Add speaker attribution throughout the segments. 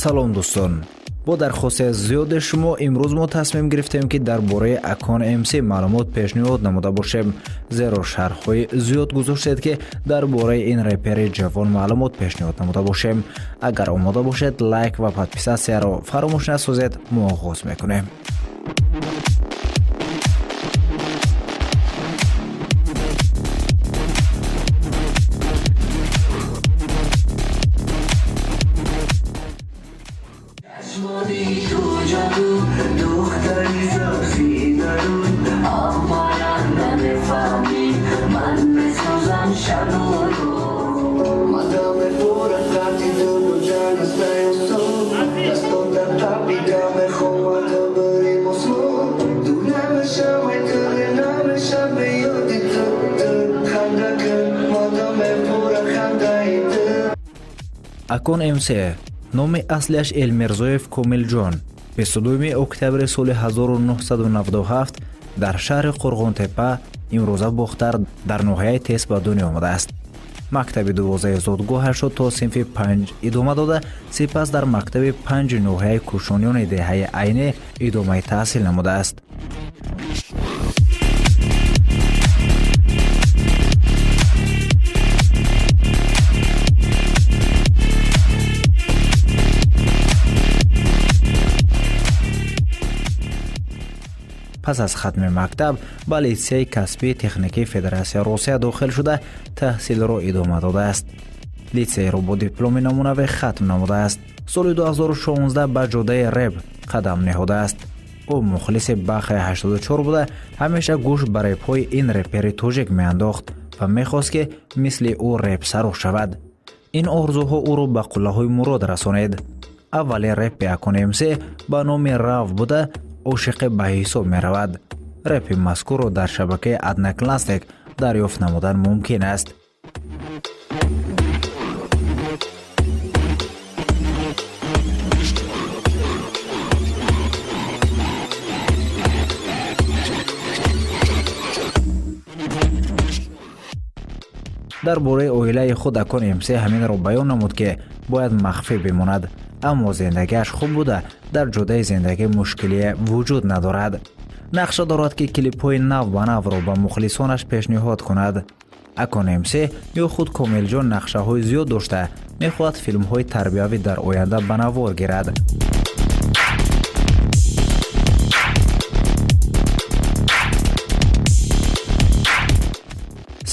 Speaker 1: Салом, дӯстон! Бо дархости зиёди шумо имрӯз мо тасмим гирифтем, ки дар бораи Акон МС маълумот пешниҳод намуда бошем, зеро шарҳҳои зиёд гузоштед, ки дар бораи ин репери ҷавон маълумот пешниҳод намуда бошем. Агар омода бошед, лайк ва подписаться ро фаромӯш насозед. Мо оғоз мекунем.
Speaker 2: Чашмони ту ҷоду, духтари сабзидарӯй, аммая намефаҳмӣ, ман месӯзам шабу рӯз. Мадаме пура хати дуду ҷана стаёсу дастота қапида мехоҳад бирем осмон. Ду намешавай, ту намешав беёди ту. Ту ханда кун, мадаме пура хандаи ту.
Speaker 1: Акон МС, номи аслиаш Элмирзоев Комилҷон, 22 октябри соли 1997 дар шаҳри Қурғонтепа, имрӯза Бохтар, дар ноҳияи Тес ба дунё омадааст. Мактаби 12-аи зодгоҳашро то синфи 5 идома дода, сипас дар мактаби 5-и ноҳияи Кӯшониёни деҳаи Айнӣ идомаи таҳсил намудааст. Пас аз хатми мактаб ба литсеи касбии техникии Федератсияи Русия дохил шуда, таҳсилро идома додааст. Литсейро бо дипломи намунавӣ хатм намудааст. Соли 2016 ба ҷодаи реп қадам ниҳодааст. Ӯ мухлиси Бахри 84 буда, ҳамеша гӯш ба репҳои ин репери тоҷик меандохт ва мехост, ки мисли ӯ репсаро шавад. Ин орзуҳо ӯро ба қуллаҳои мурод расонид. Аввалин репи Акон МС ба номи «Рав» буда, ошиқе ба ҳисоб меравад. Репи мазкурро дар шабакаи Одноклассник дарёфт намудан мумкин аст. Дар бораи оилаи худ Акон МС ҳаминро баён намуд, ки бояд махфӣ бимонад, аммо зиндагиаш хуб буда, дар ҷодаи зиндагӣ мушкилие вуҷуд надорад. Нақша дорад, ки клипҳои нав ба навро ба мухлисонаш пешниҳод кунад. Акон МС ё худ Комилҷон нақшаҳои зиёд дошта, мехоҳад филмҳои тарбиявӣ дар оянда ба навор гирад.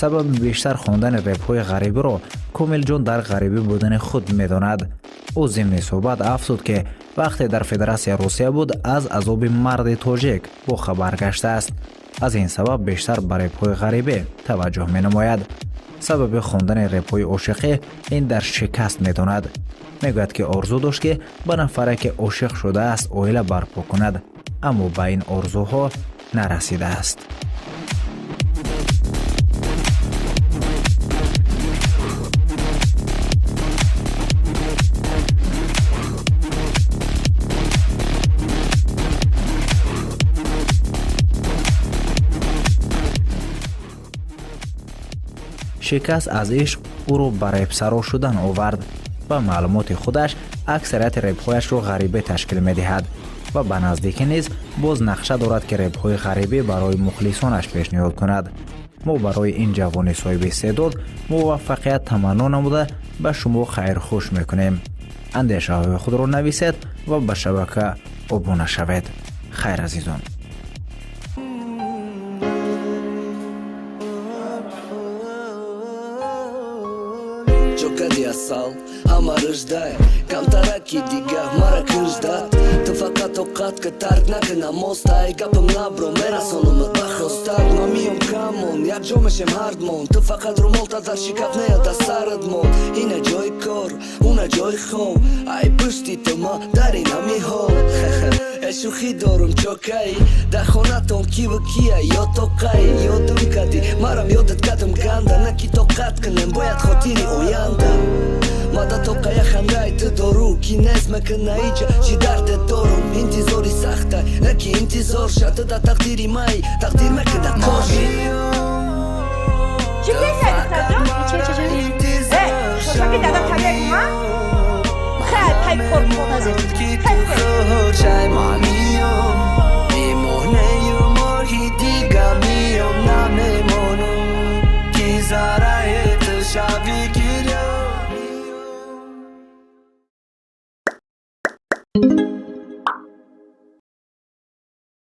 Speaker 1: Сабаби бештар хондани репҳои ғарибиро Комилҷон дар ғарибӣ будани худ медонад. Ӯ зимни суҳбат афзуд, ки вақте дар Федератсияи Русия буд, аз азоби марди тоҷик бохабар гаштааст. Аз ин сабаб бештар ба репҳои ғарибӣ таваҷҷӯҳ менамояд. Сабаби хондани репҳои ошиқӣ ин дар шикаст медонад. Мегӯяд, ки орзу дошт, ки ба нафаре, ки ошиқ шудааст, оила барпо кунад, аммо ба ин орзуҳо нарасидааст. Шикаст аз ишқ ӯро ба репсаро шудан овард. Ба маълумоти худаш, аксарияти репҳояшро ғарибе ташкил медиҳад ва ба наздикӣ низ боз нақша дорад, ки репҳои ғарибӣ барои мухлисонаш пешниҳод кунад. Мо барои ин ҷавони соҳиби истеъдод муваффақият таманно намуда, ба шумо хайрхуш мекунем. Андешаҳои худро нависед ва ба шабака обуна шавед. Хайр, азизон.
Speaker 2: Чокади асал ҳама рыждай, камтараки дига мара кирждат. Ту фақат тоқат ка, тарк накун намозтай. Гапам набро, мерасонамат ба хостат. Ма миём, камон, якҷо мешем ҳардмон. Ту фақат румолта дар шикаф нея, да сарат мон. Ина ҷои кор, уна ҷои хоб, ай пушти ту ма дар ин ҳами ҳол. Э, шӯхӣ дорум, чокаи дар хонатон киву кия ё тоқаи. Ёдум кадӣ, марам ёдат кадам ганда. На ки тоқат кунем, бояд хотири оянда. Мада тоқая хандаи ту дору, ки нест мекуна иҷа чӣ дарде дорум. Интизори сахта, на ки интизор ша. Ту да тақдири май, тақдир мекуна коши.
Speaker 3: Чӣ кесай, духтарҷон?
Speaker 4: Чӣ, чӣ, чӣ?
Speaker 3: Э, шошаки дада табегума? Хай, тай корхона.
Speaker 2: Ки ту хуршай.